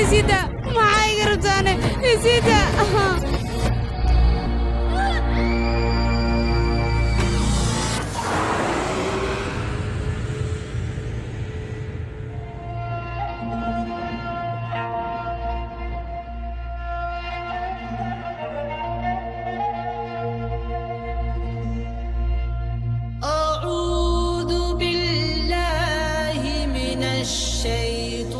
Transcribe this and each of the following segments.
Isida, maxaa iga rabtaane? Isida. أعوذ بالله من الشيطان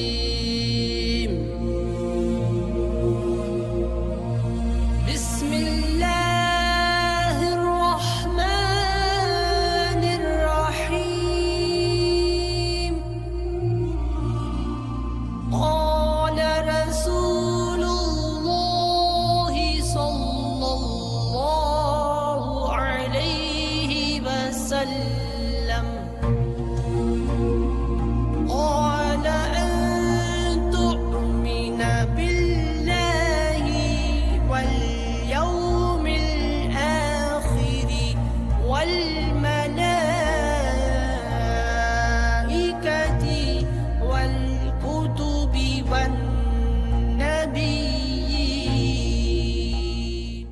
الرجيم. بسم الله الرحمن الرحيم. قال رسول الله صلى الله عليه وسلم: قال أن تؤمن بالله واليوم الآخر والملائكة والكتب والنبيين.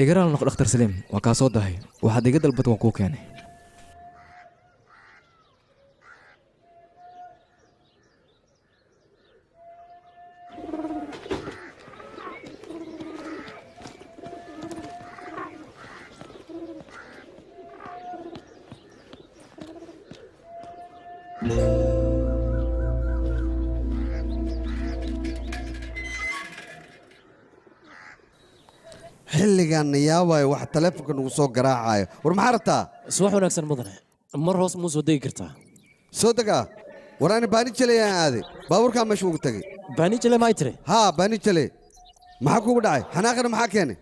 Igaraal noq, Dhakhtar Saliim, waa kaa soo dahay. Waxaad iga dalbad waan kuu keenay. Xilligan yaabayo wax taleefonka nagu soo garaacayo. War maxaa rabtaa? Subax wanaagsan, mudane. Mar hoos muu soo degi kartaa? Soo degaa? War ani Baanijale ayaan aaday, baabuurkaa meesha ugu tegey. Baanijale maay tiri? Haa, Baanijale. Maxaa kugu dhacay? Xanaaqana maxaa keenay?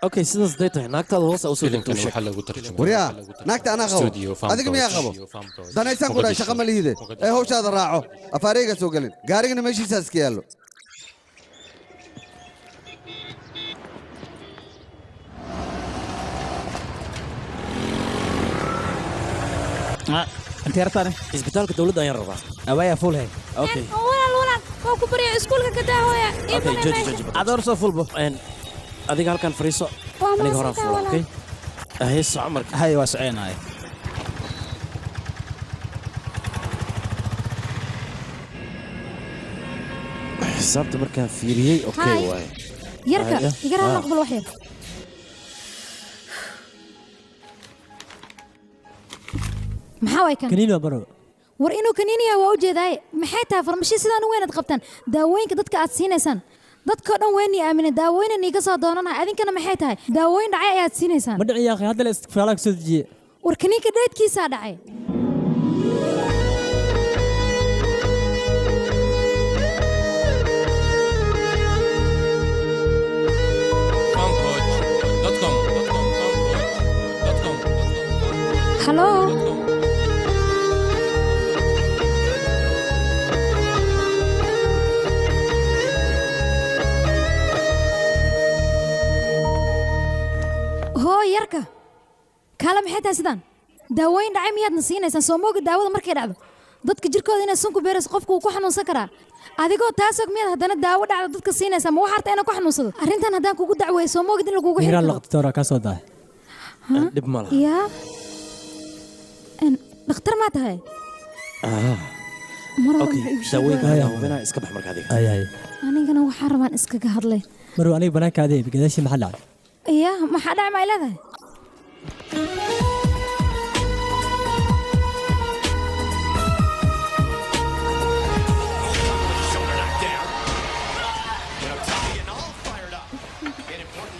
Okay, sidaas day tahay, naagtaada hoos u soo degto Filimkan u sheeg. waxaa lagu tarjumay Waryaa, naagta anaa qabo. Studio Farm Adiga miyaa qabo? Brothers. Danaysaan ku dhahay, shaqa ma lihiide ee hawshaada raaco, afaareyga soo gelin, gaarigana meeshiisaa iska yaallo. Intee rabtaane? Isbitaalka dowladda ayaan rabaa. Awaya fuulhe. Okay. Walaal, walaal, waa ku barya, iskuulka ka daahooya. Ii Okay, banay jooji. meesha. Jooji. Adoor soo fulbo. Adiga halkan fariiso. Waa Aniga horaan mahadsantahay, fuula. walaal. Okay, haye, soco marka. Hay, waa soconaya. Xisaabta markaan fiiriyey, okay. Hi. Waaye. Yarka, Haya. iga raali Ah. aqbal wax yar. Maxaa waay kan? Kaniini waa, barow. War inuu kaniiniya waa u jeedaaye, maxay tahay farmashi sidaan u weynaad qabtaan? Daawooyinka dadka aad siinaysaan, dadkao dhan weynii aamine, daawooyina niiga soo doonanaya. Adinkana maxay tahay? Daawooyin dhacay ayaad siinaysaan. Ma dhicin yaakhi, hadda la istifaalaa ka soo dejiye. War kaniinka dheedkiisaa dhacay. Farmcoach.com. Farmcoach.com. Halo. Hooy yarka, kaale, maxay tahay sidaan? Daawooyin dhacay miyaadna siinaysaan? Soo mooga daawada markay dhacdo dadka jirkooda inay sun ku beerayso, qofku wuu ku xanuunsan karaa. Adigoo taas og miyaad haddana daawo dhacda dadka siinaysaa? Ma waxaa rabtaa inaan ku xanuunsado? Arrintan haddaan kugu dacweeyo, soo moogid in lagugu xiri Hiiraan karo. Laqtitoora kaa soo dahay. Dhib ma laha. Yaa, dhakhtar maa tahay? Ah. Mar hore Okay. muxuu igu Daawooyinka sheegaya? ayaa hubinaa, iska bax marka adiga. Ay ay. Anigana waxaa rabaan iskaga hadlay. Marw, aniga banaanka adeeb gadaashii maxaa dhacay? Yaa, maxaa dhacay? Ma ay leedahay?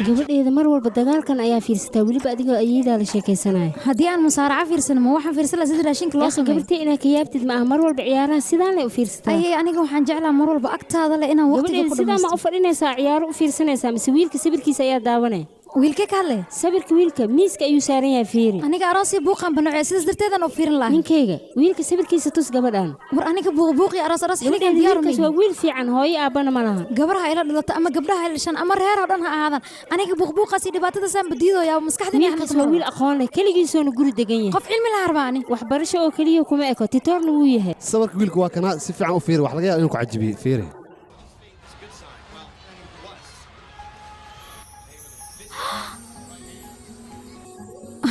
Gabadheeda mar walba dagaalkan ayaa fiirsataa, weliba adigoo ayeedaa la sheekaysanaya. Haddii aan musaaraca fiirsano, ma waxaan fiirsan lahaa sida raashinka loo Yaakhi, sameeyo? Gabartay inaa ka yaabtid ma aha, mar walba ciyaaraha sidaan lay u fiirsataa. Ayay, aniga waxaan jeclaa mar walba agtaada leh inaan waqtiga Gabadheeda ku sidaa ma dhamaysto. u fadhinaysaa, ciyaaro u fiirsanaysaa, mise wiilka sawirkiisa ayaa daawanaya? Wiilkee ka hadlay? Sawirka wiilka miiska ayuu saaran yahay, fiiri. Aniga aroosii buuqaan banocee, sidaas darteedan u fiirin lahay. Ninkayga wiilka sawirkiisa tus gabadhan. War aniga buuqbuuqii aroos aroos xilligan Gabadheeda diyaar wiilkaas waa wiil fiican, hooyo aabbana ma laha. Gabarha ila dhalato ama gabdhaha ila dhashaan ama reer oo dhan ha ahaadaan, aniga buuqbuuqaas iyo dhibaatadaasaan badiidooyaa maskaxdayna. Wiilkaas waa wiil aqoon leh, keligiisoona guri degan yahay. Qof cilmi laha rabaa ani. Waxbarasho oo keliya kuma eko, titoorna wuu yahay. Sawirka wiilka waa kanaa, si fiican u fiiri, wax laga yaaba inuu ku cajibiyo, fiiri.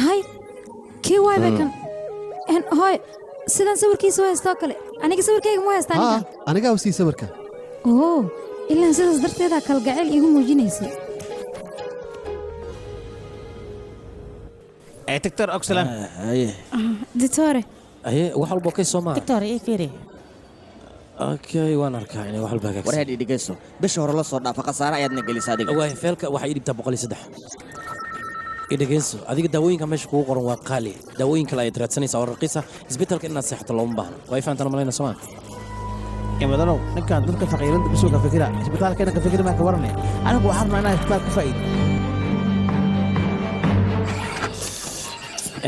Hay, kii waay bay kan En, hooy, sidan sawirkiisa u haystoo kale aniga sawirkayga ma haystaa Haa, ninkan? Anigaa u sii sawirka. Oo, ilaan sidaas darteedaa kalgacayl iigu muujinaysa. Ee doctor Oxlam. Haye. Ditore. Haye, wax walba okay soo maaha? Doctor, ii fiiri. Okay, waan arkaa inay wax walba hagaagsan. Warhead, dhegeyso, bisha hore la soo dhaafa khasaare ayaadna gelisa adiga. Waay, feelka waxaa ii dhibtaa 103. I dhegeyso adiga, daawooyinka meesha kugu qoran waa qaali, daawooyin kale ayaad raadsanaysaa oo raqiisa. Isbitaalka inaad seexato looma baahna, waa fahantaan malayna soomaa? Madanow, ninkan dadka faqiirinta bisuu ka fikira, isbitaalkeena ka fikiri maa ka warane. Anigu waxaan rabnaa inaan isbitaal ka faa'iido.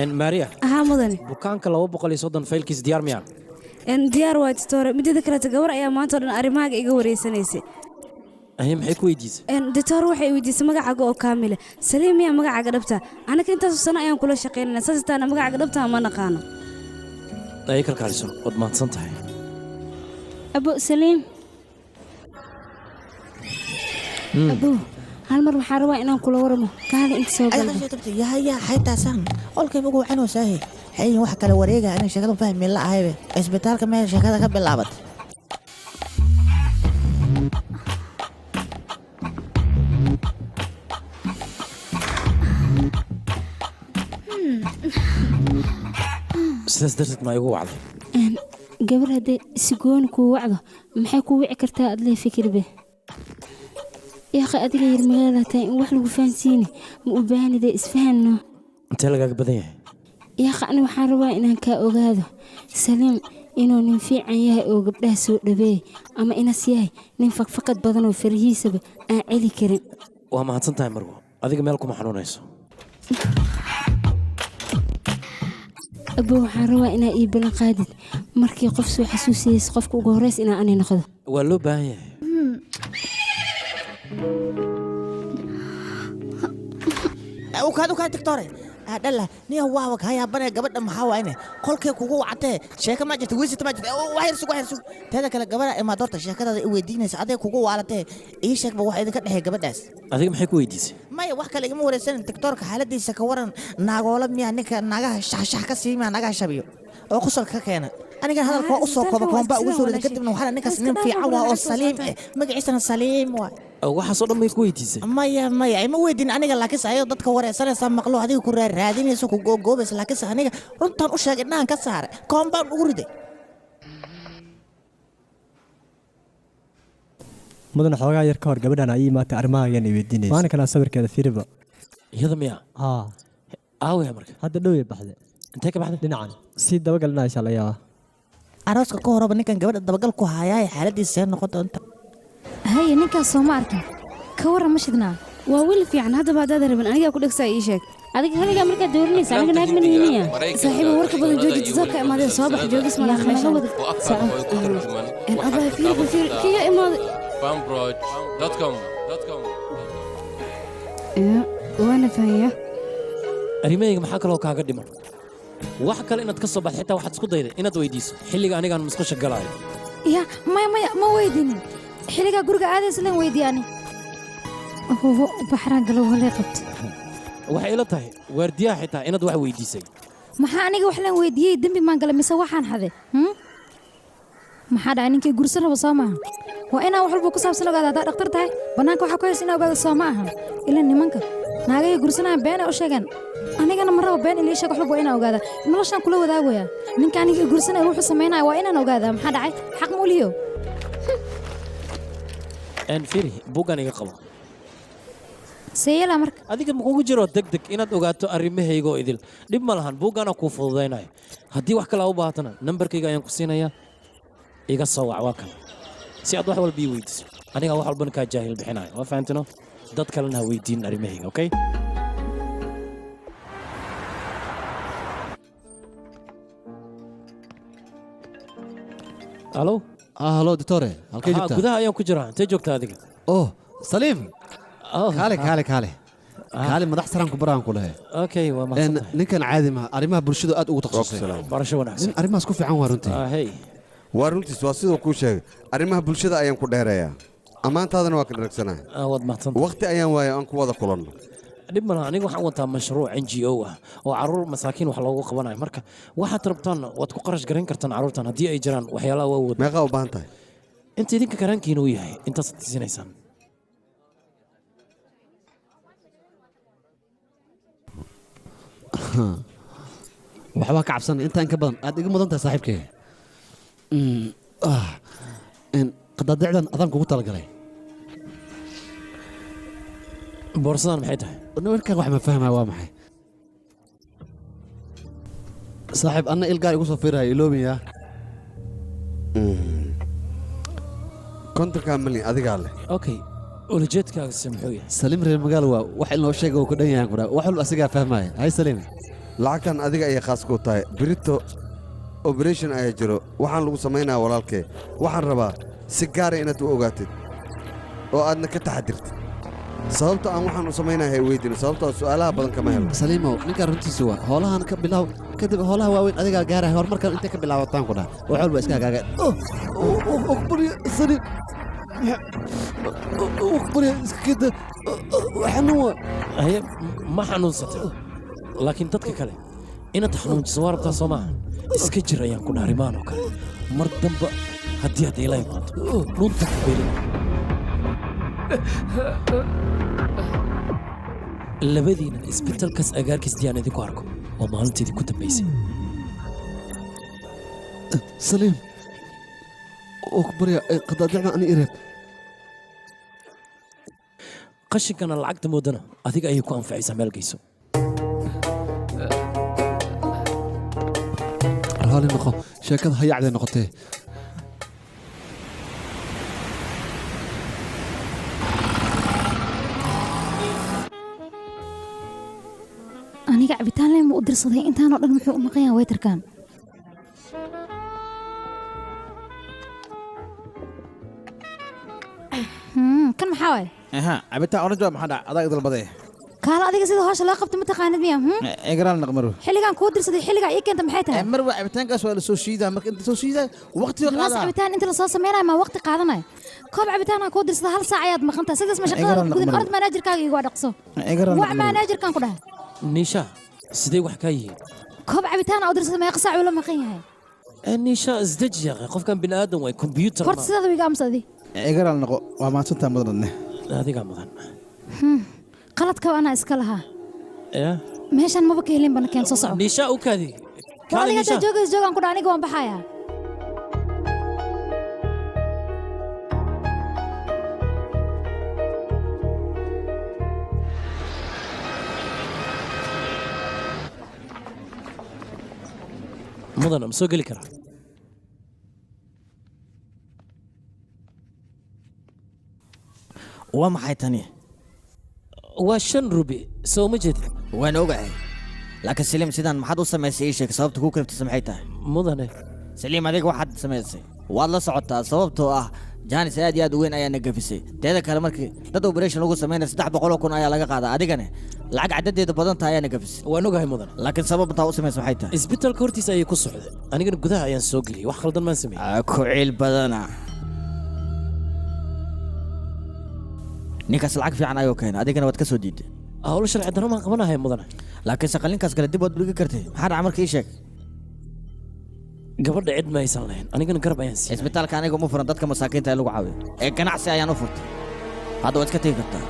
En Maria. Ahaa mudane. Bukaanka 230 faylkiisa diyaar miyaa? Diyaar waa ditore. Mideeda kaleeta gabar ayaa maanta oo dhan arrimahaaga iga wareysanaysay. Haye, maxay ku weydiisay? Ditore, waxay weydiisay magacaaga oo kaamila. Saliim miyaa magacaaga dhabta? Anaga intaasoo sano ayaan kula shaqaynayna, saas itaana magacaaga dhabta ma naqaano. Ay kalkaaliso, waad mahadsan tahay. Abo Saliim. Abo, hal mar waxaan rabaa inaan kula waramo, kaale inta soo galba. Yahaya, xaytaasaan qolkayba ugu wacanoosahe xayin wax kala wareega, aniga sheekada fahmi la ahaybe. Isbitaalka meel sheekada ka bilaabat. Sidaas darteed maa igu wacday? Gabar haddee si gooni kuu wacdo, maxay kuu wici kartaa? Adlee fikirbe yaaqi, adiga yar magaala tahay, in wax lagu fahansiini ma u baahanide, isfahanno. Intee lagaaga badan yahay? Yaaqi, ani waxaan rabaa inaan kaa ogaado Saliim inuu nin fiican yahay oo gabdhaha soo dhaweey, ama inas yahay nin fakfakad badan oo farihiisaba aan celi karin. Waa mahadsan tahay Marwo, adiga meel kuma xanuunayso. Abo, waxaan rabaa inaa ii ballan qaadid markii qof soo xasuusiyeysa qofka ugu horreys inaa ani noqdo. Waa loo baahan yahay. Ukaad ukaad doctore, dhalla niya waaba kaa yaabane. Gabadha maxaa waayne qolkay kugu wacatee? Sheeka ma jirta, weysata ma jirta. Wax yar sug, wax yar sug. Teeda kale gabadha imaad horta sheekadaada i weydiinaysa, aday kugu waalatee. Ii sheegba wax idinka dhexeey gabadhaas. Adiga maxay ku weydiisay? Maya, wax kale igama wareysanin. Doctoorka xaaladiisa ka waran, naagoola miyaa ninka naagaha shaxshax ka sii miyaa, naagaha shabiyo oo qosolka ka keena? Anigan hadalka waa u soo kooba, koonbaa ugu soo riday. Kadibna waxaa ninkaas nin fiican waa oo Saliim eh, magaciisana Saliim waa. Waxaasoo dhan may ku weydiisay? Maya, maya, ima weydiin aniga, laakiinse ayadoo dadka wareysanaysa maqlo, adiga ku raaraadinayso, ku googoobaysa. Laakiinse aniga runtaan u sheegay, indhahan ka saaray, koombaan ugu riday. Mudan, xoogaa yar ka hor gabadhan ay imaatay, arrimahaagan i weydiinaysa, waana kanaa sawirkeeda, fiiriba. Iyada miyaa? Haa. Aawaya marka? Hadda dhow ay baxday. Intee ka baxday? Dhinacan sii dabagalina insha laga yaabaa. Arooska ka horeba ninkan gabadha dabagal ku hayaay, xaaladiisa see noqon doonta? Haye, ninkaas soo ma arkin, ka warran, ma shidnaa? Waa wiil fiican. Haddaba haddaad rabin anigaa ku dhegsaa, ii sheeg. Adiga haligaa markaad dooranaysa, aniga naag ma nihinaya. Saaxiibo, warka badan jooji, tisaabka imaadeen, soo bax, joogis malaha meeshan. Abaa, fiir fiir, kiya imaaday. Waana fahaya. Arrimahayga maxaa kaloo kaaga dhiman? Wax kale inaad ka soo baxdo, xitaa waxaad isku dayday inaad weydiiso xilliga anigaan musqusha galaayo. Ya, maya maya, ma weydiinin. Xilligaa guriga aadaysa lan weydiiyaani. Hubo baxraan galo walee qabta. Waxay ila tahay waardiyaha xitaa inaad wax weydiisay. Maxaa aniga wax lan weydiiyey? Dembi maan galay mise waxaan xaday? Maxaa dhacay? Ninkii gursan rabo soo maaha waa inaan wax walba ku saabsan ogaada. Haddaa dhakhtar tahay, bannaanka waxaa ku haysa inaa ogaada soo ma aha? Ila nimanka naagahay gursanaya been ay u sheegaan, anigana ma rabo been ilii sheeg. Wax walba waa inaan ogaada, noloshaan kula wadaagaya. Ninka aniga gursanaya wuxuu samaynaya waa inaan ogaada. Maxaa dhacay? Xaq ma u liyo? En firi, buuggan iga qabo. Seeyala marka. Adiga ma kugu jiro deg deg inaad ogaato arrimahayga oo idil? Dhib ma lahan, buuggaana kuu fududaynayo. Haddii wax kale aa u baahatana, nambarkayga ayaan ku siinayaa, iga soo wac, waa kan, si aad wax walba ii weydiiso. Anigaa wax walbana kaa jaahil bixinayo, waa fahantino? Dad kalena ha weydiinin arrimahayga, okay? Halo. Halo doctore, halkee joogtaa? Gudaha ayaan ku jiraa. Intee joogtaa adiga? Oh, Saliim. Kaale, kaale, kaale. Kaale, madax saraan ku baraan ku lehe. Okay, waa mahadsantahay. Ninkan caadi maha, arrimaha bulshadu aad ugu takhasusay. Barasho wanaagsan. Nin arrimahaas ku fiican waa runtii. Hey. Waa runtiis, waa siduu kuu sheegay. Arrimaha bulshada ayaan ku dheereeyaa, ammaantaadana waa ka dharagsanahay. Waad mahadsantahay. Waqti ayaan waaya aan ku wada kulanno. Dhib malaha, aniga waxaan wataa mashruuc NGO ah oo caruur masaakiin wax loogu qabanayo. Marka waxaad rabtaan waad ku qarash garayn kartaan caruurtan haddii ay jiraan waxyaalaha waa wada. Meeqaa u baahan tahay? Inta idinka karaankiina uu yahay intaasaad siinaysaan. Waxbaa ka cabsan intaan ka badan aad iga mudan tahay saaxiibkay. Qadaadicdan adaan kugu talagalay. Boorsadan maxay tahay? Ninkan wax ma fahmaya, waa maxay saaxiib? Anna ilgaar igu soo fiiraya iloobiyaa. 50-kaa milyan adigaa leh. Okay, ulajeedkaagase muxuu yahay? Saliim reer magaalo waa, wax in loo sheega uu ka dhan yahay kuraa, wax walba asigaa fahmaya. Hay Saliim. Lacagtan adiga ayay khaas ku tahay. Berito operation ayaa jiro, waxaan lagu samaynayaa walaalkee. Waxaan rabaa si gaara inaad u ogaatid oo aadna ka taxadirtid. Sababta aan waxaan u samaynahay hay weydiin, sababtoo su'aalaha badan kama helo. Saliimow, ninkan runtiisu waa hoolahan ka bilaw, kadib hoolaha waaweyn adigaa gaaraya. Horumarkan intay ka bilaabataan ku dhaha, wax walba iska hagaaga. Saliim, barya iska kida, xanuun waa. Haye, ma xanuunsatay, laakiin dadka kale inaad xanuunjiso waa rabtaa, soo maaha? Iska jir ayaan ku dhaha arrimahan oo kale. Mar damba haddii aad ila imaato, dhunta ku beelin. Labadiinan isbitaalkaas agaarkiis diyaan idinku arko, waa maalinteedii ku dambaysay. Saliim, oo ku barya, qadaadicda ani ireeb. Qashinkana lacagta moodana adiga ayay ku anfacaysaa, meel geyso. Raali noqo, sheekada hayacday noqotee. Aniga cabitaan leen ma u dirsaday? Intaanoo dhan muxuu u maqan yahay waytarkan? Kan maxaa waay? Aha, cabitaan orange waa. Maxaa dhac adaa dalbaday? Kaala adiga, sida hawsha loo qabto ma taqaanid miya? Egraal naqmaru. Xilligan kuu dirsaday, xilligaa ii keenta maxay tahay? Marwa, cabitaankaas waa la soo shiidaa. Marka inta soo shiidaa waqtiga Glaas qaadaa. Cabitaan inta lasoo sameynayo maa waqti qaadanayo? Koob cabitaan aan kuu dirsada hal saac ayaad maqan tahay. Sidaas ma shaqadaada ku gudin? Orod managerkaaga igu dhaqso. Wac managerkan ku dhahay. Niisha, sidee wax kaa yihiin? Koob cabitaan aan u dirsada meeqa saac uu la maqan yahay? Niisha, isdeji yaaqe, qofkan bini aadan waay, computer. Horta sidaada wiiga amsadi. Egraal noqo, waa mahadsantaa mudanadne. Adigaa mudan. Qaladka anaa iska lahaa. Ya. Meeshan maba ka helin, bana keen, soo soco. Niisha, u kaadi. War adiga hadaa joogays joogaan ku dhaha, aniga waan baxayaa. Mudan, ma soo geli karaa? Waa maxay tani? Waa 5 rubi, soo ma jeedid? Waan ogahay, laakiin Saliim, sidaan maxaad u samaysay? Ii sheeg sababta kuu kaliftay maxay tahay? Mudane. Saliim, adiga waxaad samaysay waad la socotaa, sababtoo ah jaanis aad iyo aad u weyn ayaa na gafisay. Teeda kale, markii dad operation lagu sameynaya 300,000 ayaa laga qaadaa, adigane lacag cadadeeda badan tahay ayaa na gafisay. Waan ogahay mudane. Laakiin sababtaa u samaysay maxay tahay? Isbitaalka hortiisa ayay ku socday, anigana gudaha ayaan soo geliyey. Wax khaldan maan sameeyey? Ku ciil badana ninkaas, lacag fiican ayuu keenay, adigana waad ka soo diiday. Howlo sharci darro maan qabanahay mudane. Laakiin shaqalinkaas kale dib waad dhigi kartay. Maxaa dhaca marka? Ii sheeg. Gabadha cid ma aysan lahayn, anigana garab ayaan siiyey. Isbitaalka aniga uma furan dadka masaakiinta ee lagu caawiyo, ee ganacsi ayaan u furtay. Hadda waad iska tegi kartaa.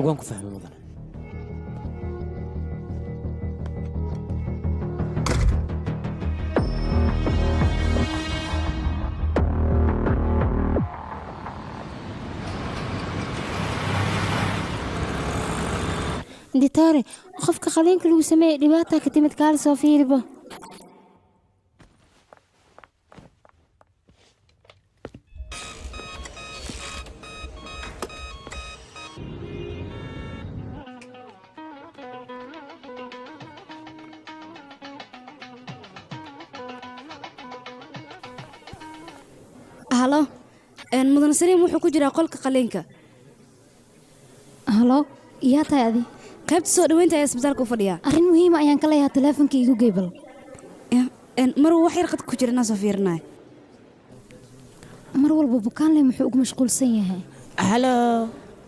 Waan ku fahmay mudane. Ditore, qofka qaliinka lagu sameeyey dhibaata ka timid, kaala soo fiiribo. Halo, mudan Saliim wuxuu ku jiraa qolka qaliinka. Halo, yaa tahay adi? Qaybta soo dhoweynta ayaa isbitaalka u fadhiyaa. Arrin muhiima ayaan ka leeyahay, teleefonka iigu geybal. Mar wax yar qad ku jira inaan soo fiirinayo. Mar walba bukaanle muxuu ugu mashquulsan yahay? Halo,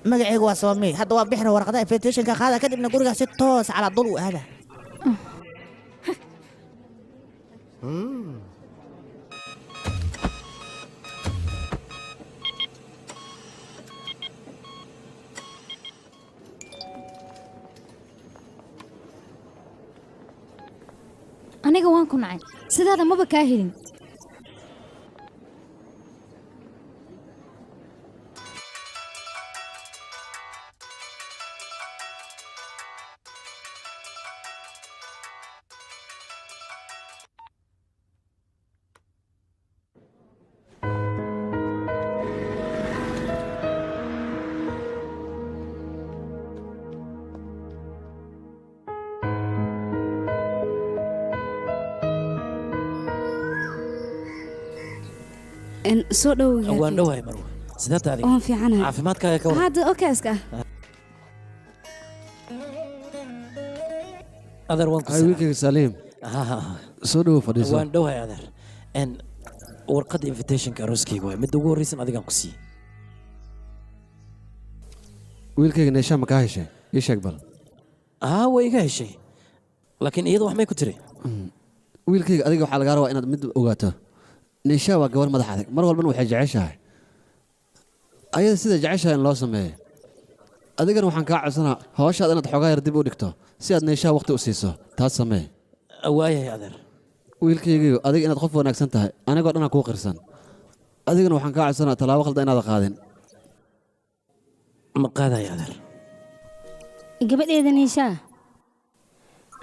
magacaygu waa Soomi. Hadda waa bixira warqadaha invitationka qaada, kadibna gurigaa si toos calaa dul u aada. Aniga waan ku nacay, sidaada maba kaa helin. Soo dhow. Waan dhowahay Marwa, sidee tahay adiga? Waan fiicanahay. Caafimaadkaaga ka waran? Hadda okay iska. Adeer, waan ku Ay, wiilkayga Saliim. Soo dhowo, fadhiiso. Waan dhowahay adeer. Warqadda invitationka arooskayga waay, midda ugu horreysan adigaan ku siiyey. Wiilkayga, Neeshaa ma kaa heshay? Ii sheeg bal. Haa, way iga heshay, laakiin iyada wax may ku tiri? Wiilkayga, adiga waxaa lagaa rabaa inaad mid ogaato. Neeshaa waa gabar madax adag, mar walbana waxay jeceshahay ayada sida jeceshahay in loo sameeyo. Adigana waxaan kaa codsanaa hawshaad inaad xoogaa yar dib u dhigto si aad Neeshaa waqti u siiso. Taas samee. Waayahay adeer. Wiilkaygiiyo, adiga inaad qof wanaagsan tahay anigoo dhanaa kuu qirsan. Adigana waxaan kaa codsanaa tallaabo qalda inaad qaadin. Ma qaadaya adeer. Gabadheeda Niishaa.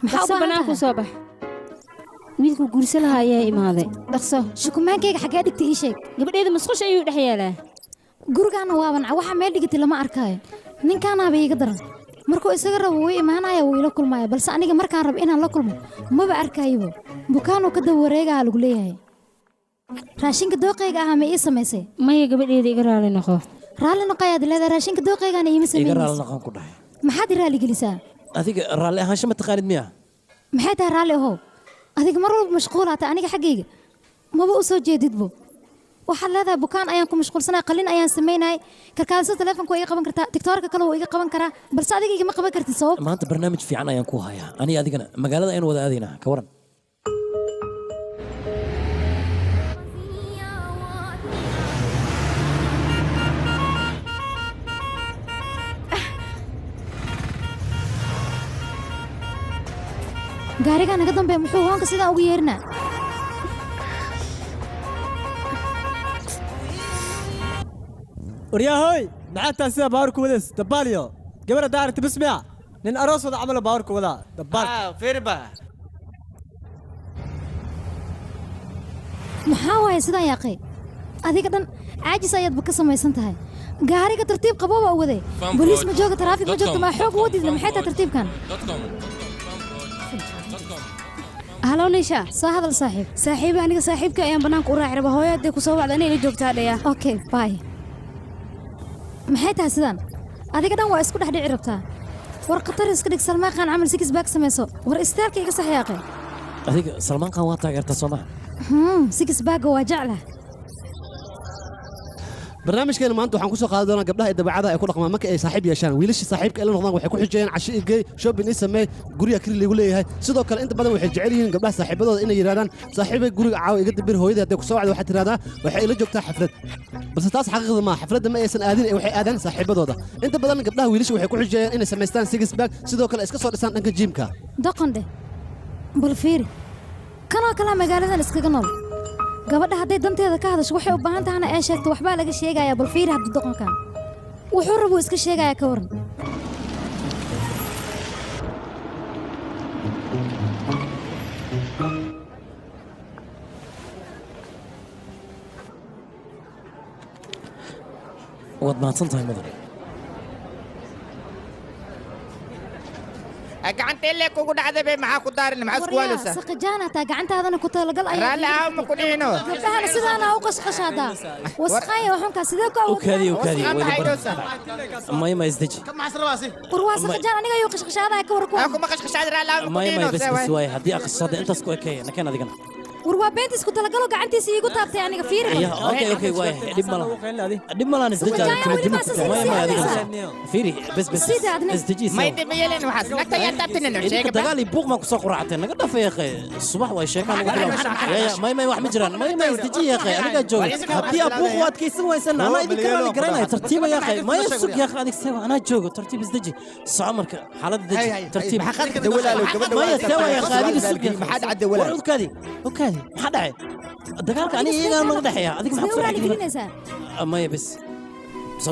Maxaa u Dhaqso baahan banaanku tahay? Soo bax, wiilku guursa lahaa ayaa imaaday, dhaqso. Shukumaankayga xaggee dhigtay, ii sheeg. Gabadheeda musqusha ayuu dhex yaalaa. Gurigaana waaban waxa meel dhigatay lama arkaayo. Ninkaanaaba iiga daran, markuu isaga rabo wuu imaanaya, wuu ila kulmaya, balse aniga markaan rabo inaan la kulmo maba arkaayobo. Bukaanuu ka daba wareegaha lagu leeyahay. Raashinka dooqayga ahaa ma ii samaysay? Maya gabadheeda, iga raali noqo. Raalli noqo ayaad leedahay, raashinka dooqaygaana iima Iga raalli samaynaysa. noqon ku dhahay. Maxaad i raali gelisaa? Adiga raalli ahaansho ma taqaanid miya? Maxay tahay raalli ahow? Adiga mar walba mashquulaata, aniga xaggayga maba u soo jeedidbo. Waxaad leedahay bukaan ayaan ku mashquulsanay, qalin ayaan samaynayay. Kalkaaliso telefonka waa iga qaban kartaa, tiktoorka kale wuu iga qaban karaa, balse adiga igama qaban kartid. Sabab? Maanta barnaamij fiican ayaan ku hayaa. Aniga adigana magaalada ayaan wada aadaynaa, ka waran? Gaarigaa naga dambeeya muxuu hoonka sidaan ugu yeerinaa? Waryahoy, maxaa taa sida baawarku wadays dabaaliyo gabadha daaragta bis miya nin aroos wada camalo baawarku wadaa dabaal. Firba. Maxaa waaye sidaan yaaqay? Adiga dhan caajis ayaadba ka samaysan tahay. Gaariga tartiib qabooba u waday. Boliis ma jooga, taraafik ma joogto, maa xoog u wadidna? Maxay tahay tartiibkan? Halo Nisha. Soo hadal saaxiib. Saaxiiba, aniga saaxiibka ayaan banaanka u raaci rabaa. Hooyo hadday ku soo wacdo inay ila joogtaa dhaya. Okay, bye. Maxay tahay sidaan? Adiga dhan waa isku dhex dhici rabtaa. War khatar iska dhig, Salmaan Khan camal six pack samayso. War istaalka iga sax yaaqay. Adiga Salmaan Khan waa taageertaa, soo maha? Six pack waa jeclah. Barnaamijkeena maanta waxaan kusoo qaadan doonaa gabdhaha ee dabeecadaha ay ku dhaqmaan marka ay saaxiib yeeshaan. Wiilasha saaxiibka ay la noqdaan waxay ku xijayaan casho igey, shopping ii sameey, guriga kiri liigu leeyahay. Sidoo kale inta badan waxay jecel yihiin gabdhaha saaxiibadooda inay yidhahdaan saaxiibay, guriga caawa iga dambir. Hooyadii hadday kusoo wacdo waxaad tidhahdaa waxay ila joogtaa xaflad, balse taas xaqiiqda maaha. Xafladda ma aysan aadin ee waxay aadaan saaxiibadooda. Inta badan gabdhaha wiilasha waxay ku xijayaan inay samaystaan six pack, sidoo kale iska soo dhisaan dhanka jiimka. Doqon dheh, bal fiiri kanoo kalea magaaladan iskaga nool. Gabadha hadday danteeda ka hadasho, waxay u baahan tahana ee sheegto, waxbaa laga sheegayaa. Bal fiiri hadda doqonkan wuxuu rabuu iska sheegayaa, ka waran? Waad mahadsan tahay, mudan. Gacanta illee kugu dhacday bay maxaa ku daarin maxaa isku Waryaa, waaleysaa? saqajaan hataa gacantaadana ku talagal ayaa Raalli ahaw ma ku dhihino. Gabdhahana sidaana u qashqashaadaa. Wasqaaya waxunkaa sidee ku awood? Ukaadi, ukaadi, maya, ma isdeji. War waa saqajaan, aniga ayuu qashqashaadaya, ka war kuwa. Kuma qashqashaad, raalli ahaw ma ku Maya, maya, dhihino. bes bes waaye, haddii aqsada intaas ku ekeeya nakeen adigana. War waa beentiis ku talagalo, gacantiisa iigu taabtay aniga, fiiri. Ya, okay, waaye, dhib ma laha, dhib ma lahan, isdeji. Saqajaan, weli ma asasin. Maya, maya, adigana fiiri, bes bes. Sida adna. Isdeji. May dib yeelin waxaas nagta yaa taabtinino. Idinka sheega. Dagaal iyo buuq maan kusoo quraacteen, naga dhafa yaqe, subax waay, sheekaan ugu bilaw. Ya, may may, wax ma jiraan, may may, isdeji yaqe, anigaa jooga. Haddii aad buuq u adkaysan waysan, anaa idinka raali garanaya, tartiiba yaqe, maya, sug yaqe, adig sewa, anaa joogo, tartiib, isdeji, soco marka xaaladda deji, tartiib. Maya, sewa yaqe, adiga sug yaqe. War ukaadi, ukaadi, maxaa dhacay? Dagaalka aniga iyagaa naga dhexeeya, adiga maxaa Sidee u kusoo raaligelinaysaa? Maya, bes.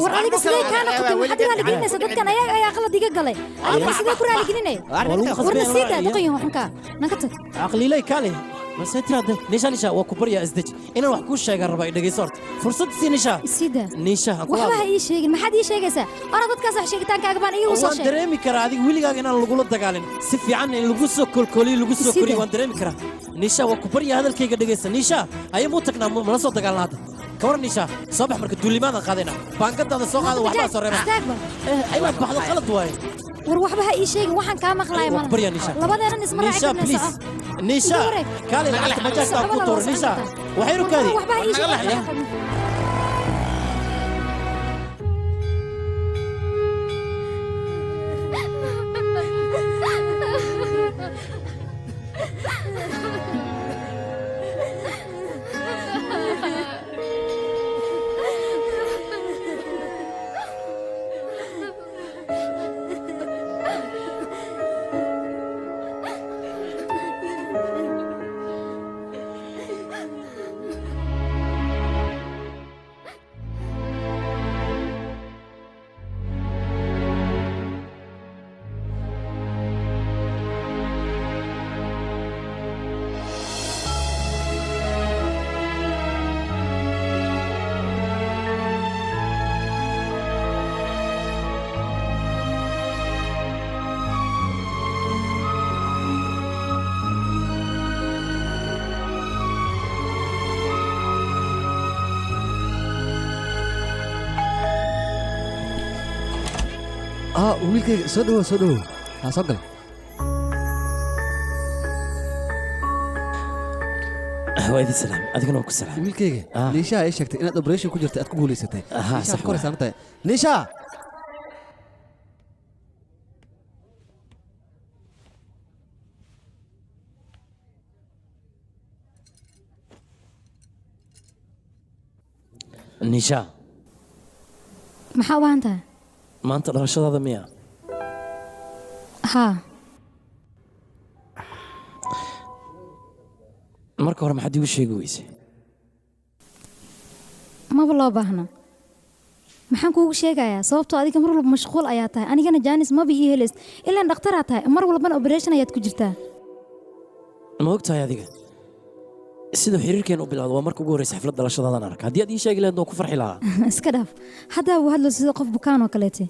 War adiga sidee kaa noqotay? Maxaad i raaligelinaysaa? Dadkan ayaga ayaa qalad iga galay, adiga sidee ku raaligelinaya? Waa lagu Warna khasbay sii daa in doqon yahow xunkaa, naga tag. Caqliilay kaale masay tiraade. Nisha, Nisha, waa ku baryaa, isdeji, inaan wax kuu sheegaan rabaa, i dhegeyso horta, fursad sii, Nisha. Sii daa. Nisha, aan kula Waxba ha hadlo. ii sheegin. Maxaad ii sheegaysaa? Ora dadkaas wax sheegitaankaaga baan iigu soo Waan sheegay. dareemi karaa adiga weligaaga inaan lagula dagaalin, si fiican in lagu soo kolkoliyo, lagu soo Sida? koriyo, waan dareemi karaa. Nisha, waa ku baryaa, hadalkayga dhegeysa. Nisha, aye, muu tagnaa, mala soo dagaalna hadda, ka waran? Nisha, soo bax marka, duulimaadaan qaadayna, baangadaada soo qaada, waxbaa soo reeba. Istaagba. Inaad baxdo qalad waaye. War waxba ha ii sheegin, waxaan kaa maqlaaya. Waa ku baryaa, Nisha. Labadeenan isma raaci Nisha, karnaa. please. Soco. Nisha, Iga wareeg. kaale, lacagta bajaajta aan ku Soco, tuuro. walaal, Nisha, waa waxaynu kaadi. Waxba ha ii sheegin. Ah, wiilkayga, soo dhawow, soo dhawow, ha soo gal. Waa idin salaam, adigana waa ku salaam. Wiilkayga, Niisha ay sheegtay inaad operation ku jirtay, aad ku guulaysatay. Aha, Niisha sax. Kor saaran tahay Niisha. Nisha. Maxaa u baahan tahay? Maanta dhalashadaada miya? Haa. Marka hore maxaad iigu sheegi weysay? Maba loo baahna. Maxaan kuugu sheegayaa? Sababtoo adiga mar walba mashquul ayaa tahay, anigana jaanis maba ii helays, ilaan dhakhtaraa tahay, mar walbana operation ayaad ku jirtaa. Ma og tahay adiga siduu xiriirkeen u bilowdo? Waa marka ugu horreysa xaflad dhalashadaadan arka. Haddii aad ii sheegi lahayd, waan ku farxi lahaa. Iska dhaaf, haddaa uu hadlo sida qof bukaan oo kaleete.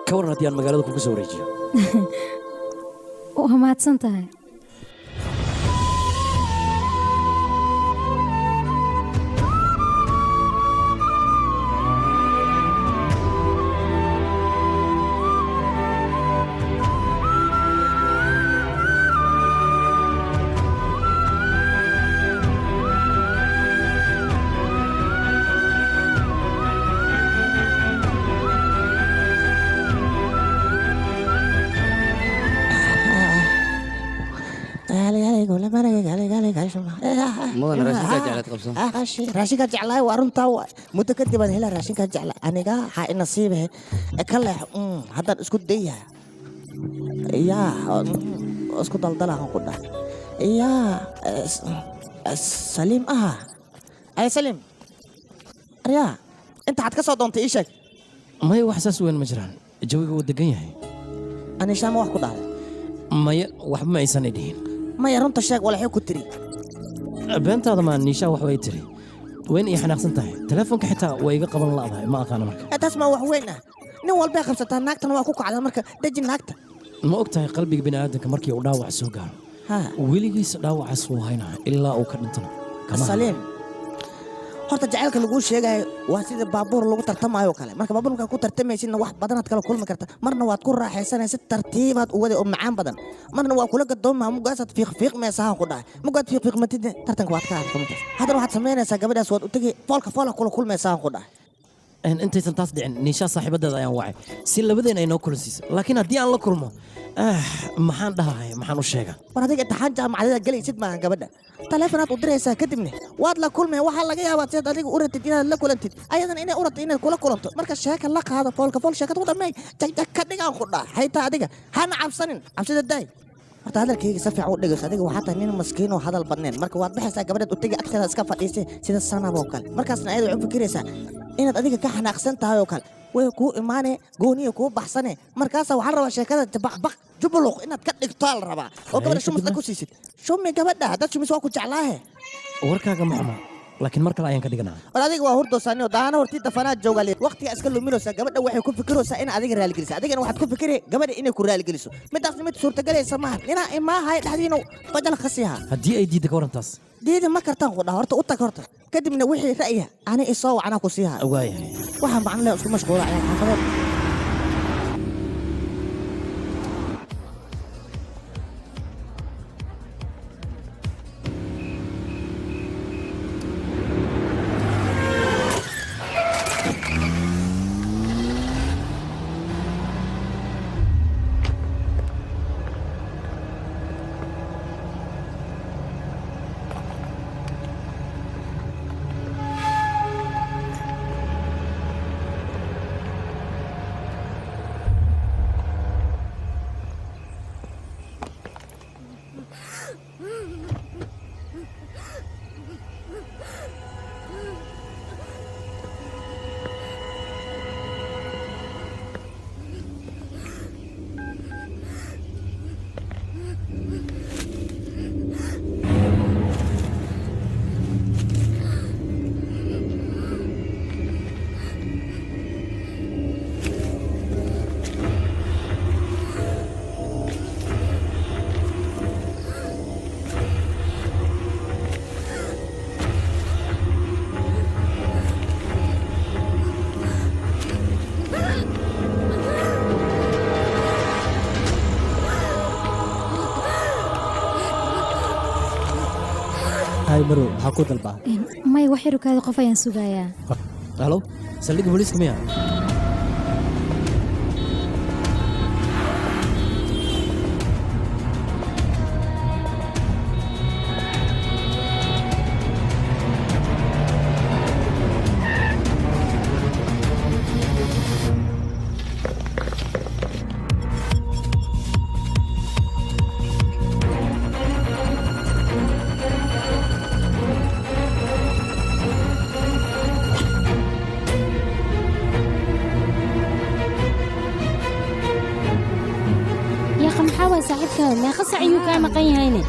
Ka waran haddii aan magaalada kugu soo wareejiyo? Waa mahadsan tahay. Mudan, raashinkaa jeclaad qabso. Raashinkaa jeclaay, waa runtaa. Muddo kadib aan helaa raashinkaa jecla aniga, waxaa i nasiibe ka leex. Haddaan isku daya yaa isku daldalahan ku dhah yaa Saliim aha. Ay Saliim, aryaa, inta xad ka soo doontay ii sheeg. Maya, wax saas weyn ma jiraan, jawiga wuu degan yahay. Anishaa ma wax ku dhahday? Maya, waxba ma aysan idhihin. Maya, runta sheeg, walaxay ku tiri? Beentaada maa, Niishaa wax way tiri. Wayna ii xanaaqsan tahay, telefoonka xitaa waa iga qaban la'dahay, ma aqaano marka. Taas ma wax weyn ah? Nin walbay qabsataa, naagtana waa ku kacdaa, marka deji naagta. Ma og tahay qalbiga bini'aadanka markii uu dhaawac soo gaaro, weligiisa dhaawacaas wuu haynaa ilaa uu ka dhintana kama hadlo. Saliim, horta jacaylka laguu sheegayo waa sida baabuur lagu tartamayo kale. Marka baabuur markaa ku tartamaysidna, wax badanaad kala kulmi karta. Marna waad ku raaxaysanaysa, tartiibaad u waday oo macaan badan. Marna waa kula gadoomaa, mugaasaad fiiqfiiqmaysaa ku dhahay. Mugaad fiiqfiiqmatidna, tartanka waad ka harta markaas. Haddana waxaad samaynaysaa, gabadhaas waad u tegi, foolka foola kula kulmaysaa ku dhahay. Intaysan taas dhicin, Niishaa saaxiibadeeda ayaan wacay si labadeen ay noo kulansiiso, laakiin haddii aan la kulmo, maxaan dhahahay? Maxaan u sheegaa? War adiga imtixaan jaamacadeeda gelaysid maahan. Gabadha taleefonaad u diraysaa, kadibna waad la kulmaya. Waxaa laga yaabaa sidaad adiga u ratid inaad la kulantid, ayadana inay u rabto inaad kula kulanto. Marka sheeka la qaado, foolka fool sheekada u dhammeey, jagjag ka dhigaan ku dhaa. Haytaa adiga hana cabsanin, cabsida daay. Horta hadalkayga si fiican u dhegeyso. Adiga waxaa tahay nin maskiin oo hadal badnayn. Marka waad baxaysaa, gabadhaad u tegi, agteeda iska fadhiisay sida sanab oo kale. Markaasna ayada waxay u fikiraysaa inaad adiga ka xanaaqsan tahay oo kale. Way kuu imaanee, gooniya kuu baxsane. Markaasaa waxaa la rabaa sheekada baqbaq jubuluq inaad ka dhigto la rabaa, oo gabadha shumisna ku siisid. Shumi gabadha, haddaad shumis waa ku jeclaahe. Warkaaga ma xuma, laakiin mar kale ayaan ka dhiganaa. War adiga waa hurdoosaaniyo daana hortii dafanaad jooga le, waqtiga iska luminaysaa. Gabadha waxay ku fikiraysaa in adiga raaligeliso, adigana waxaad ku fikiri gabadha inay ku raaligeliso. Midaasna mid suurtagelaysa maaha. Ninaa imaahay dhexdiinu bajal khasiha. Haddii ay diidda, ka warantaas? Diidi ma kartaan ku dhaha. Horta u tag horta, kadibna wixii ra'yiha ani isoo wacanaa ku siiha. Waayahay. Waxaan macno leh isku mashquula ayaan xaafadeed. Hay Marow, maxaa ku dalbaa? May, wax yarukaada, qof ayaan sugayaa. Halo, saldhigga booliiska miya? Yaqa, maxaa waay saaxiibkaada? Meeqa sac ayuu kaa maqan yahayne?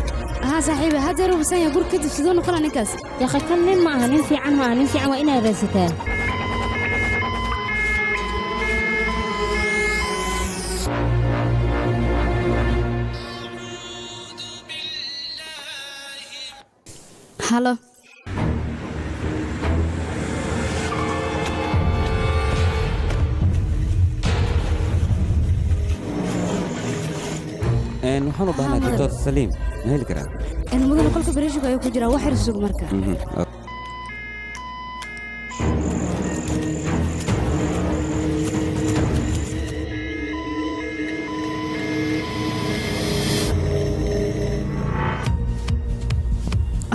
Haa saaxiibe, haddeer uu bisan yahay gur kadib, siduu noqona ninkaas? Yaqa, kan nin ma aha, nin fiican ma aha. Nin fiican waa inaad raadsataa. Halo. Waxaan u baahnaa Haa, Doctor Saliim, ma heli karaa? Mudane, qolka bareeshiga ayuu ku jiraa, wax yar sug marka.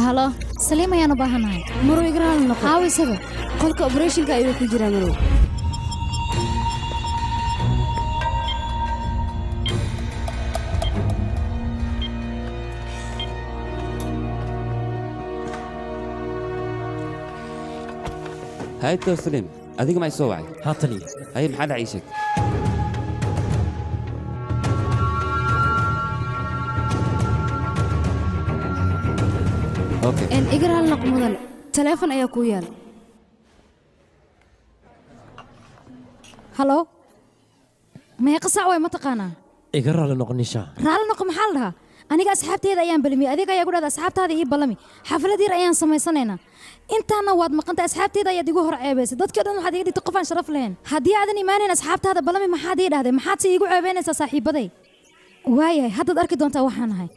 Halo. Saliim ayaan u baahanahay. Marow, igraal noqo. Aawo isaga? Qolka operation-ka ayuu ku jiraa, Marow. Hay Doctor Saliim, adiga ma i soo wacay? Haa taliya. Haye, maxaa dhacay? Ii sheeg. Okay. Igraal noqo mudane. Taleefon ayaa kuu yaal. Halo, meeqa saac way ma taqaanaa? Iga raalli noqo, Nisha. Raalli noqo maxaa la dhahaa? Aniga asxaabteeda ayaan balamiyey, adiga ayaa ku dhahda asxaabtaada ii ballami, xaflad yar ayaan samaysanaynaa. Intaana waad maqantay, asxaabteeda ayaad igu hor ceebaysay. Dadkii o dhan waxaad iga dhigtay qof aan sharaf lahayn. Haddii aadan imaanayn asxaabtaada ballami maxaad ii dhahday? Maxaad se iigu ceebaynaysaa saaxiibaday? Waayahay, haddaad arki doontaa waxaan ahay.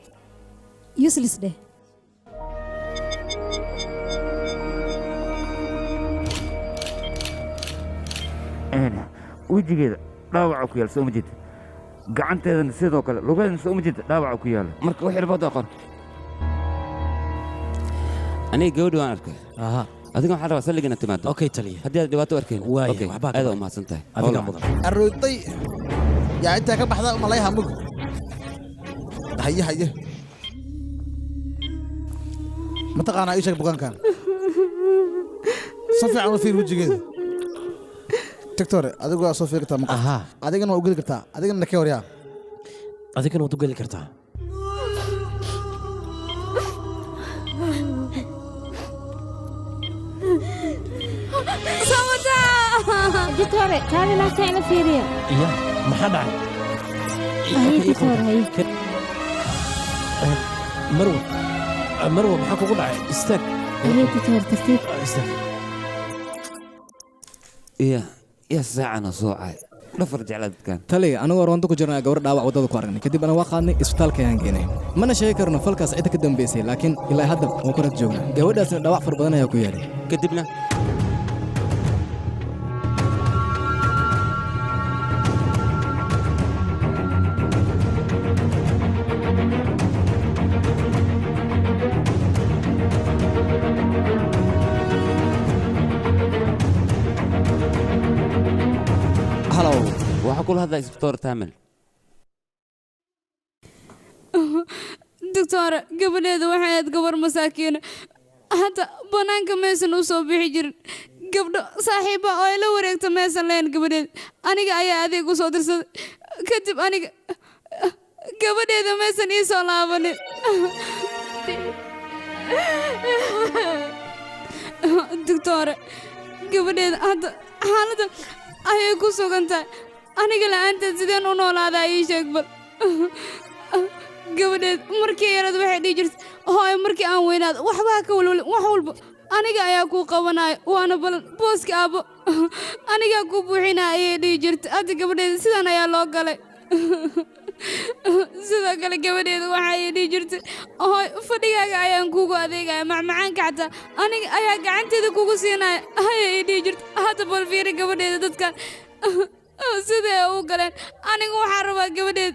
Useless dheh. Wejigeeda dhaawaca ku yaal, soo ma jeed? Gacanteedana sidoo kale, lugaheedana soo ma jeed dhaawaca ku yaala. Marka wax xirfad aqoon aniga gabadhi waan arkay. Adiga waxaan rabaa saldhig inaad timaado. Okay taliya. Haddii aad dhibaato arkayn. Waaya, Okay, waxbaa ka aad dhacay. u mahadsan tahay. Adigaa Howl mudan. Arrootay yaa intaa ka baxda malayha mug. Haye haye, mataqaanaa? Ii sheeg bukaankan si fiican u fiir wejigeeda. Doctor, adigu waa soo fiiri kartaa maqal, adigana waa u geli kartaa, adigana nakee waryaa. Adigana waad u geli kartaa. Doctore, kaali naagta ina fiiriya. Iya, maxaa dhacay? Haye doctor, haye. Marwa, Marwa, maxaa kugu dhacay? Istaag. Haye doctor, tartiib. Istaag. Iya ya, saacana soo cay dhafar jeclaa dadkan. Taliya, anagoo roonto ku jirnaa gabar dhaawac waddada ku aragnay, kadib ana waa qaadnay, isbitaalka ayaan geenay. Mana sheegi karno falkaas cidda ka dambaysay, laakiin ilaa hadda waan ku rag joognaa. Gabadhaasna dhaawac far badan ayaa ku yaalay. Kadibna halow. Waxaa kula hadlaa isbitoor Taamil. Doctor, gabadheedu waxay ahayd gabar masaakiina, hadda bannaanka maysan u soo bixi jirin, gabdho saaxiiba oo ay la wareegta maysan lahayn. Gabadheed aniga ayaa adeeg u soo dirsaday, kadib aniga gabadheeda maysan ii soo laabanin. Doctor, gabadheeda hadda xaaladda ayay ku sugan tahay. Aniga la'aanteed sideen u noolaadaa? Ii sheeg bal. Gabadheed markii yarad waxay dhihi jirtay, hooyo, markii aan weynaado waxbaa ka walwalin, wax walba aniga ayaa kuu qabanaayo, waana balan, booska aabbo anigaa kuu buuxinaya, ayay dhihi jirtay. Hadda gabadheeda sidan ayaa loo galay. Sidoo kale gabadheeda waxa ay dhihi jirtay, hooy, fadhigaaga ayaan kuugu adeegaya, macmacaanka xataa aniga ayaa gacanteeda kugu siinaya, ayay ii dhihi jirtay. Hadda bal fiiri gabadheeda dadkan siday u galeen. Aniga waxaan rabaa gabadheed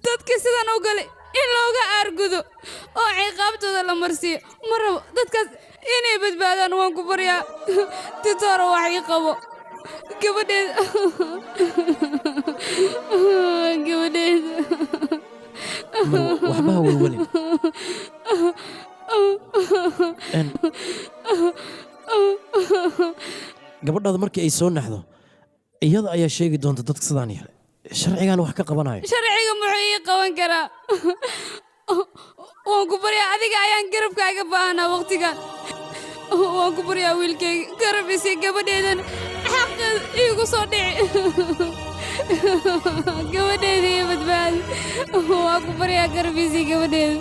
dadka sidan u galay in looga aargudo oo ciqaabtooda la marsiiyo. Ma rabo dadkaas inay badbaadaan. Waan ku baryaa titoora, wax ii qabo gabadheeda, gabadheeda. Marwa, waxba ha welwelin. Gabadhaada markii ay soo naxdo iyada ayaa sheegi doonta dadka sidaan yeelay, sharcigan wax ka qabanayo. Sharciga muxuu ii qaban karaa? Waan ku baryaa, adiga ayaan garabkaaga baahanaa waqtigan. Waan ku baryaa wiilkayga, garab isii, gabadheedana xaqeeda iigu soo dhici, gabadheeda iyo badbaadi. Waan ku baryaa, garab isii gabadheeda.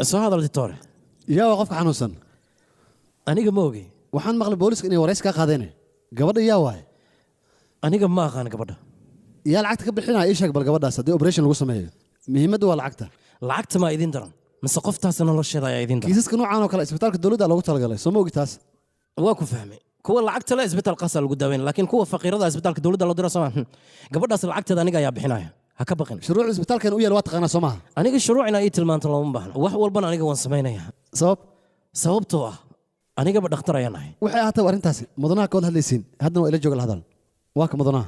Soo hadal doctor. Yaa waa qofka xanuunsan? Aniga ma ogi. Waxaan maqlay booliska inay waraysi kaa qaadeen. Gabadha yaa waaye? Aniga ma aqaan gabadha. Yaa lacagta ka bixinaya? Ii sheeg bal gabadhaas haddii operation lagu sameeyo. Muhiimaddu waa lacagta. Lacagta maa idin daran mise qoftaas nolosheeda ayaa idin daran? Kiisaska noocan oo kale isbitaalka dowladda loogu talagalay, soo ma ogi taas? Waa ku fahmay. Kuwa lacagta le isbitaal qaasaa lagu daaweyn, laakiin kuwa faqiirada isbitaalka dowladda loo dira soo. Gabadhaas lacagteeda aniga ayaa bixinaya, ha ka baqin. Shuruucda isbitaalkan u yaal waa taqaanaa, soo maaha? Aniga shuruuc inaa ii tilmaanto looma baahna, wax walbana aniga waan samaynayaa. Sabab? Sababtoo ah anigaba dhakhtar ayaan ahay. Waxay ahaatay arrintaasi mudanaha ka wada hadlaysiin, haddana waa ila jooga la hadal. Waa ka mudanaha.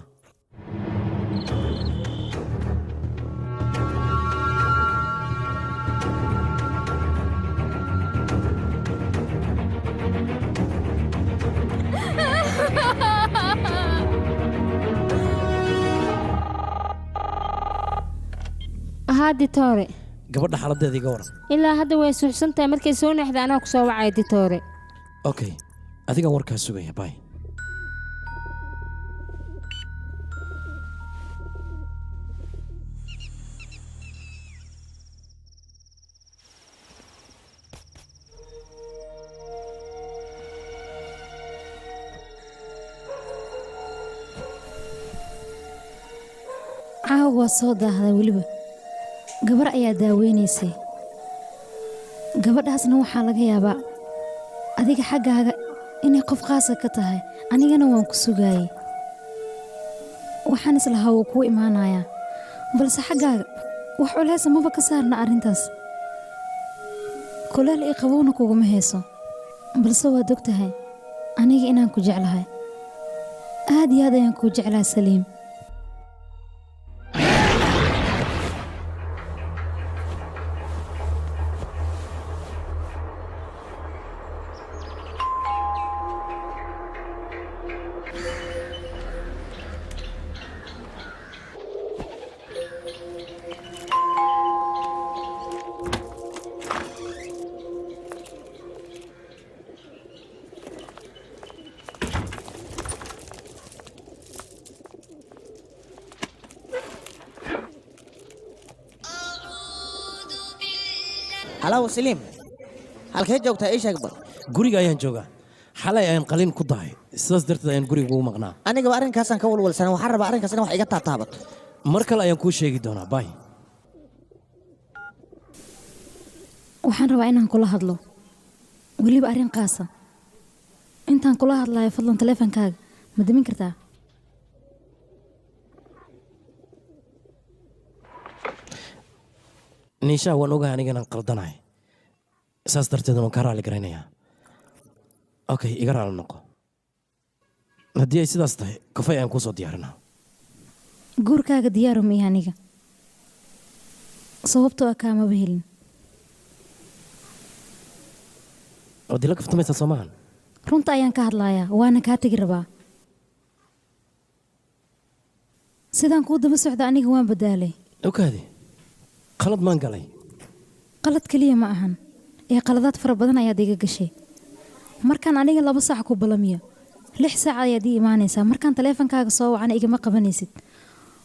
Haa ditoore. Gabadha xaaladdeeda iga waran. Ilaa hadda way suuxsan tahay, markay soo naxda anaa ku soo wacaya ditoore. Okay, adigaan warkaa sugaya, bay. Caawa waa soo daahday weliba. Gabar ayaa daaweynaysay. Gabadhaasna waxaa laga yaabaa adiga xaggaaga inay qof khaasa ka tahay. Anigana waan ku sugaayay. Waxaan islahaa wuu kuu imaanayaa, balse xaggaaga wax culaysa maba ka saarna arrintaas. Kuleel iyo qabowna kuguma hayso, balse waad og tahay aniga inaan ku jeclahay. Aad iyo aad ayaan kuu jeclahay Saliim. Halow Saliim, halkee joogtaa ii sheeg bal. Guriga ayaan joogaa. Xalay ayaan qalin ku dahay, sidaas darteed ayaan guriga ugu maqnaa. Anigaba arrinkaasaan ka walwalsanaa, waxaan rabaa arrinkaas in wax iga taataabato. Mar kale ayaan kuu sheegi doonaa, bay. Waxaan rabaa inaan kula hadlo weliba arrin qaasa. Intaan kula hadlayo fadlan taleefankaaga ma damin kartaa? Niishaa, waan ogahay aniga inaan qaldanahay, saas darteed waan kaa raali garaynayaa. Okay, iga raali noqo. Haddii ay sidaas tahay, kafay ayaan kuu soo diyaarinaa. Guurkaaga diyaaru ma ihi aniga, sababtoo ah kaamaba helin. Waad ila kaftamaysaa soo maahan? Runta ayaan ka hadlayaa, waana kaa tegi rabaa. Sidaan kuu daba socda aniga waan badaalay. Okaadi, qalad maan galay? Qalad keliya ma ahan, ee qaladaad fara badan ayaad iga gashay. Markaan aniga 2 saac ku balamiyo, 6 saac ayaad ii imaanaysaa. Markaan taleefankaaga soo wacana igama qabanaysid.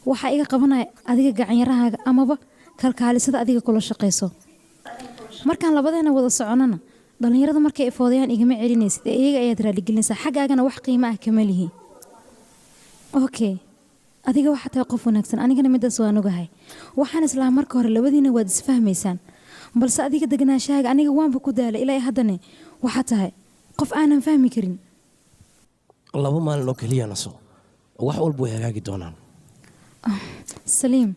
Waxaa iga qabanaya adiga gacanyarahaaga amaba kalkaalisada adiga kula shaqayso. Markaan labadeena wada soconana, dhallinyarada markay ifoodayaan igama celinaysid, ee iyaga ayaad raaligelinaysaa. Xaggaagana wax qiimo ah kama lihi. Okay, adiga waxaa tahay qof wanaagsan, anigana midaas waan ogahay. Waxaan islahaa marka hore labadiina waad isfahmaysaan, balse adiga deganaashahaaga aniga waanba ku daalay. Ilaa haddana waxaa tahay qof aanan fahmi karin. 2 maalin oo keliya naso, wax walba way hagaagi doonaan. Saliim,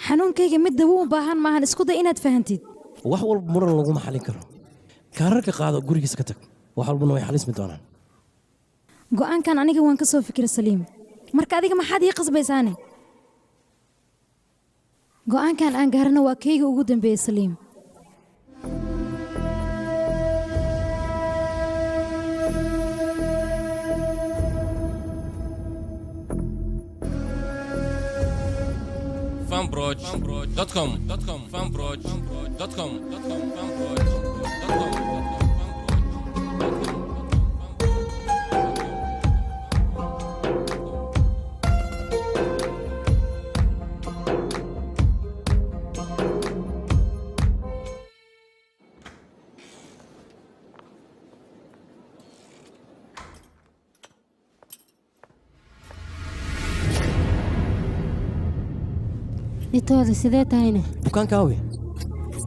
xanuunkayga mid dawo u baahan maahan, isku day inaad fahantid. Wax walba muran laguma xalin karo. Kaararka qaado, gurigiisa ka tag, wax walbana way xalismi doonaan. Go'aankan aniga waan ka soo fikiray Saliim. Marka adiga maxaad ii qasbaysaane? Go'aankan aan gaarana waa kayga ugu dambeeyay Saliim. Fanproj.com Fanproj.com Fanproj.com. Ditoore, sidee tahayna? Bukaanka awi.